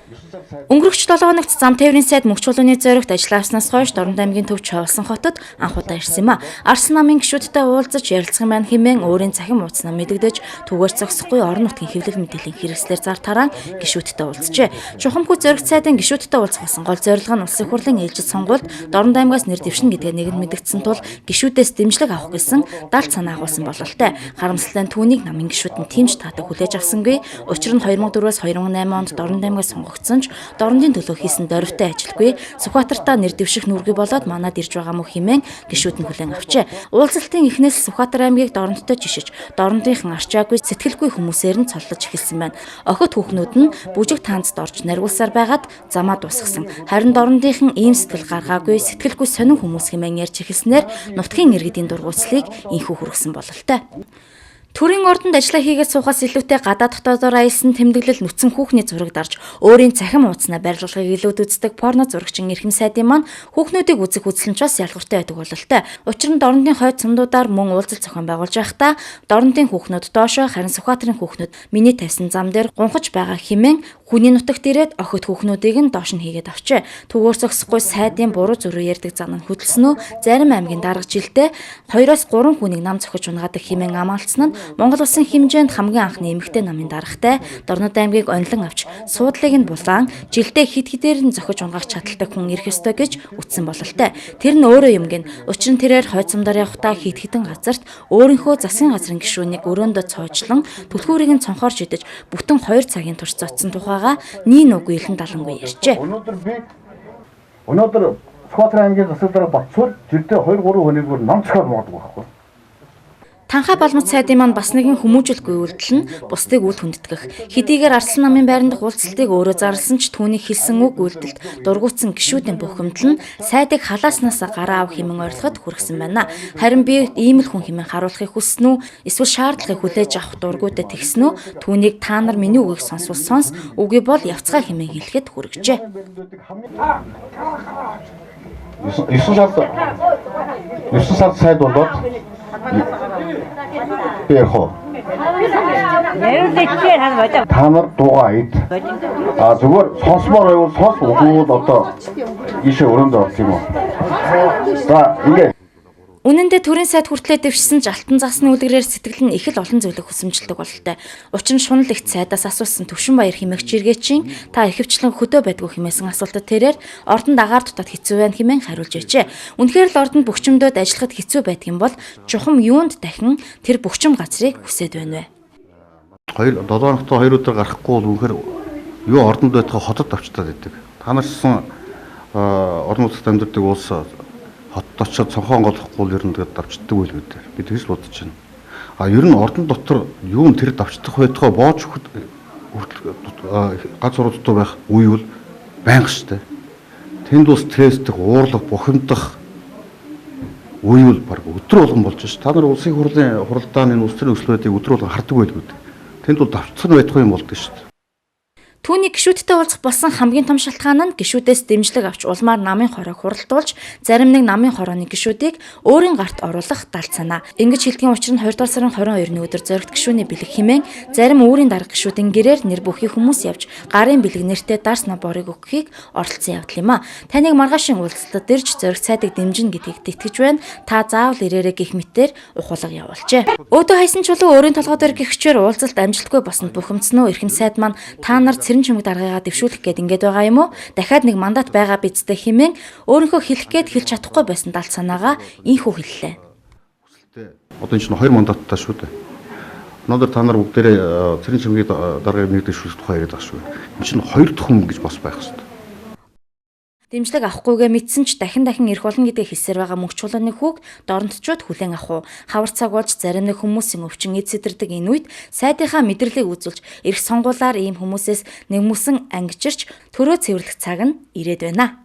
Өнгөрөх 7 хоногт зам тээврийн сайд Мөнх Чулууны зоригт ажил авснаас хойш Дорнод аймгийн төв Чойбалсан хотод анх удаа ирсэн юм а. Арсан намын гишүүдтэй уулзаж ярилцах юм байна хэмээн өөрийн цахим хуудаснаа мэдэгдэж, түгээр зогсохгүй орон нутгийн хэвлэл мэдээллийн хэрэгслээр зар тараан гишүүдтэй уулзжээ. Чухамхүү зоригт сайдын гишүүдтэй уулзах болсон гол зорилго нь улсын хурлын ээлжит сонгуульд Дорнод аймгаас нэр дэвшнэ гэдгээ нэгэнд мэдэгдсэн тул гишүүдээс дэмжлэг авах гэсэн далд санаа агуулсан бололтой. Харамсалтай нь түүнийг намын гишүүд нь тийм ч таатай хүлээж авсангүй. Учир нь 2004-өөс 2008 онд Дорнод аймгаас сонгогдсон ч Дорнодын төлөө хийсэн дорвитой ажилгүй, Сүхбаатартаа нэр дэвших нүргүй болоод манад ирж байгаа мөх хэмээн гишүүд нь хүлээн авчээ. Уулзалтын эхнээс Сүхбаатар аймгийг Дорнодтой жишиж, Дорнодынхан арчаагүй, сэтгэлгүй хүмүүсээр нь цоллож эхэлсэн байна. Охид хүүхнүүд нь бүжиг таанцад орж наргуулсаар байгаад замаа дуусгасан. Харин Дорнодынхан ийм сэтгэл гаргаагүй, сэтгэлгүй сонин хүмүүс хэмээн ярьж эхэлснээр нутгийн иргэдийн дургуутслыг инхүү хүргэсэн бололтой. Төрийн ордонд ажиллаа хийгээд суухаас илүүтэй гадаад дотоодоор аялсан тэмдэглэл нүцэн хүүхний зураг дарж, өөрийн цахим хуудаснаа байрлуулахыг илүүд үздэг порно зурагчин эрхэм сайдын маань хүүхнүүдийг үзэх үзэл нь ч бас ялгавартай байдаг бололтой. Учир нь Дорнодын хойд сумдуудаар мөн уулзалт зохион байгуулж байхдаа Дорнодын хүүхнүүд доошоо, харин Сүхбаатарын хүүхнүүд миний тавьсан зам дээр гунхаж байгаа хэмээн хүний нутагт ирээд охид хүүхнүүдийг нь доош нь хийгээд авчээ. Түгээр зогсохгүй сайдын буруу зөрүү ярьдаг зан нь хөдөлсөн үү? Зарим аймгийн дарга жилдээ 2-оос 3 хүнийг нам зохиж унагаадаг хэмээн амаалцсан нь Монгол улсын хэмжээнд хамгийн анхны эмэгтэй намын даргатай Дорнод аймгийг онилон авч суудлыг нь булаан жилдээ хэд хэдээр нь зохиж унгаах чадалтай хүн ирэх ёстой гэж үтсэн бололтой. Тэр нь өөрөө юм гин. Учир нь тэрээр хойд сумдаар явахдаа хэд хэдэн газарт өөрийнхөө засгийн газрын гишүүнийг өрөөндөө цоожлон түлхүүрийг нь цонхоор шидэж бүтэн 2 цагийн турш зодсон тухайгаа нийн нүггүй илэн далангүй ярьжээ. Өнөөдөр Сүхбаатар аймгийн засаг дарга болцвол жилдээ 2 3 хүнийг бүр нам зохиод магадгүй байхгүй. Танхаа балмат сайдын маань бас нэгэн хүмүүжүүлгүй үйлдэл нь бусдыг үл хүндэтгэх. Хэдийгээр Арслан намын байран дахь уулзалтыг өөрөө зарласан ч түүнийг хэлсэн үг үйлдэлд дургуутсан гишүүдийн бухимдал нь сайдыг халааснаас гараа ав хэмээн ойрлоход хүргэсэн байна. Харин би ийм л хүн хэмээн харуулахыг хүссэн үү? Эсвэл шаардлагыг хүлээж авах дургүйдээ тэгсэн үү? Түүнийг та нар миний үгийг сонсвол сонс, үгүй бол явцгаа хэмээн хэлэхэд хүргэжээ. 9 сард сайд болоод би ярих уу? Та нар дуугаа ид. А зүгээр сонсомоор байвал сонс, үгүй бол одоо ийшээ өрөөндөө орох юм уу? За, ингээ. Үнэн дээр төрийн сайд хүртлээ дэвшсэн ч алтан загасны үлгэрээр сэтгэл нь их л олон зүйлийг хүсэмжилдэг бололтой. Учир нь шунал их сайдаас асуусан Төвшин Баяр хэмээх жиргээчийн та ихэвчлэн хөдөө байдгүй хэмээсэн асуултад тэрээр ордонд агаар дутаад хэцүү байна хэмээн хариулж байжээ. Үнэхээр л ордонд бөхчмдөд ажиллахад хэцүү байдаг юм бол чухам юунд дахин тэр бөхчм газрыг хүсээд байна вэ? 2 7 хоногт 2 өдөр гарахгүй бол үнэхээр юу ордонд байтгаа хотод авчтаад байдаг. Та нар ч гэсэн орон нутагт амьдардаг улс хотод очиод цонхоо онгойлгохгүй бол ер нь тэгээд давчдаг байлгүй дээ. Би тэгж л бодож байна. А ер нь ордон дотор юу н тэр давчдах байтугай боож өгөхөд хүртэл гац уруу дутуу байх үе бол байнга штэ. Тэнд бол стресстэх, уурлах, бухимдах үе бол баг өдөр болгон болж ш. Та нар улсын хурлын хуралдааны улс төрийн өсөлтүүдийг өдөр болгон хардаг байлгүй дээ. Тэнд бол давчдах нь байтугай юм болдог шүү дээ. Түүний гишүүдтэй уулзах болсон хамгийн том шалтгаан нь гишүүдээс дэмжлэг авч улмаар намын хороог хуралдуулж, зарим нэг намын хорооны гишүүдийг өөрийн гарт оруулах далд санаа. Ингэж хэлдгийн учир нь 20 дугаар сарын 22-ны өдөр зоригт гишүүний бэлэг хэмээн зарим өөрийн дарга гишүүдийн гэрээр нэр бүхий хүмүүс явж гарын бэлэг нэртэй дарс наборыг өгөхийг оролцсон явдал юм а. Таныг маргаашийн уулзалтад ирж зоригт сайдыг дэмжинэ гэдгийг итгэж байна. Та заавал ирээрэй гэх мэтээр ухуулга явуулжээ. Өөдөө хайсан чулуу өөрийн толгой дээр гихчээр уулзалт амжилтгүй болсонд бухимдсан уу, эрхэм сайд маань та нар Цэрэн чимэг даргыгаа дэвшүүлэх гээд ингээд байгаа юм уу? Дахиад нэг мандат байгаа биз дээ хэмээн өөрийнхөө хэлэх гээд хэлж чадахгүй байсан далд санаагаа инхүү хэллээ. Одоо энэ чинь хоёр мандаттай шүү дээ. Өнөөдөр та нар бүгдээрээ Цэрэн чимгийн даргаыг нэг дэвшүүлэх тухай яриад байгаа шүү. Энэ чинь хоёр дахь хүн гэж бас байх хэрэгтэй. Дэмжлэг авахгүйгээ мэдсэн ч дахин дахин ирэх болно гэдгийг хэлсээр байгаа Мөнх Чулууны хүүг дорнотчууд хүлээн авах уу? Хавар цаг болж зарим нэг хүмүүсийн өвчин эд сэтэрдэг энэ үед сайдынхаа мэдрэлийг үзүүлж эрх сонгуулиар ийм хүмүүсээс нэмүсэн ангижирч төрөө цэвэрлэх цаг нь ирээд байна.